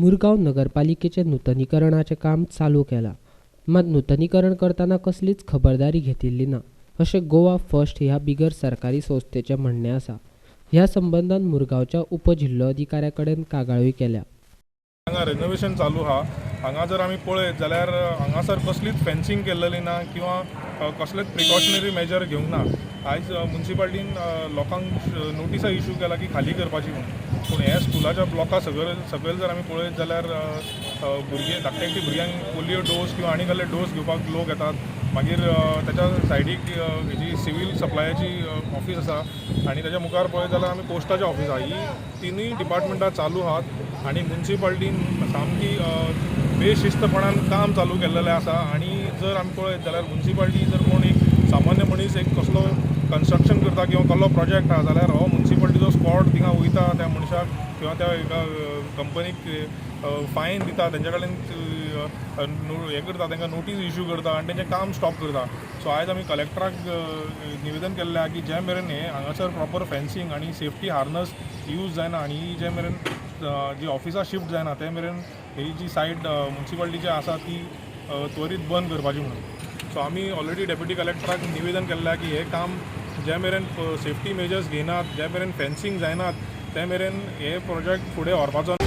मुरगांव नगरपालिकेचें नुतनीकरणाचें काम चालू केलां. मात नुतनीकरण करतना कसलीच खबरदारी घेतिल्ली ना, अशें गोवा फर्स्ट ह्या बिगर सरकारी संस्थेचें म्हणणें आसा. ह्या संबंदान मुरगांवच्या उपजिल्होधिकाऱ्या कडेन कागाळूय केल्या. हांगा रेनोवेशन चालू आहा. हांगा जर आमी पळयत जाल्यार हांगासर कसलीच फेन्सिंग केल्लेली ना किंवा कसलेच प्रिकॉशनरी मेजर घेवंक ना. आयज मुन्सिपाल्टीन लोकांक नोटिसां इशू केला की खाली करपाची म्हणून, पूण हे स्कुलाच्या ब्लॉका सकयल जर आमी पळयत जाल्यार भुरगे, धाकटे धाकटे भुरग्यांक पोलियो डोस किंवा आनी कसले डोस घेवपाक लोक येतात. मागीर ताच्या सायडीक हेजी सिवील सप्लायाची ऑफीस आसा आनी ताच्या मुखार पळयत जाल्यार आमी पोस्टाचें ऑफीस आहा. ही तिनूय डिपार्टमेंटां चालू आहात आनी मुन्सिपाल्टीन सामकी बेशिस्तपणान काम चालू केल्लेलें आसा. आनी जर आमी पळयत जाल्यार मुन्सिपाल्टी जर कोण एक सामान्य मनीस एक कसलो कन्स्ट्रक्शन करता किंवा कसलो प्रोजेक्ट आहा जाल्यार हो मुन्सिपाल्टीचो स्कॉड थिंगा वयता, त्या मनशाक किंवा त्या एका कंपनीक फायन दिता, तेंच्या कडेन हें करता, तांकां नोटीस इशू करता आनी तेंचें काम स्टॉप करता. सो आयज आमी कलेक्टराक निवेदन केल्लें आहा की जे मेरेन हें हांगासर प्रॉपर फेन्सिंग आनी सेफ्टी हार्नस यूज जायना आनी जे मेरेन जी ऑफिसां शिफ्ट जायना ते मेरेन ही जी सायट मुन्सिपाल्टीची आसा ती त्वरीत बंद करपाची म्हणून. सो आमी ऑलरेडी डेप्युटी कलेक्टराक निवेदन केल्लें आहा की हें काम जे मेरेन सेफ्टी मेजर्स घेयनात, जे मेरेन फेन्सिंग जायनात, ते मेरेन हे प्रोजेक्ट फुडें व्हरपाचो.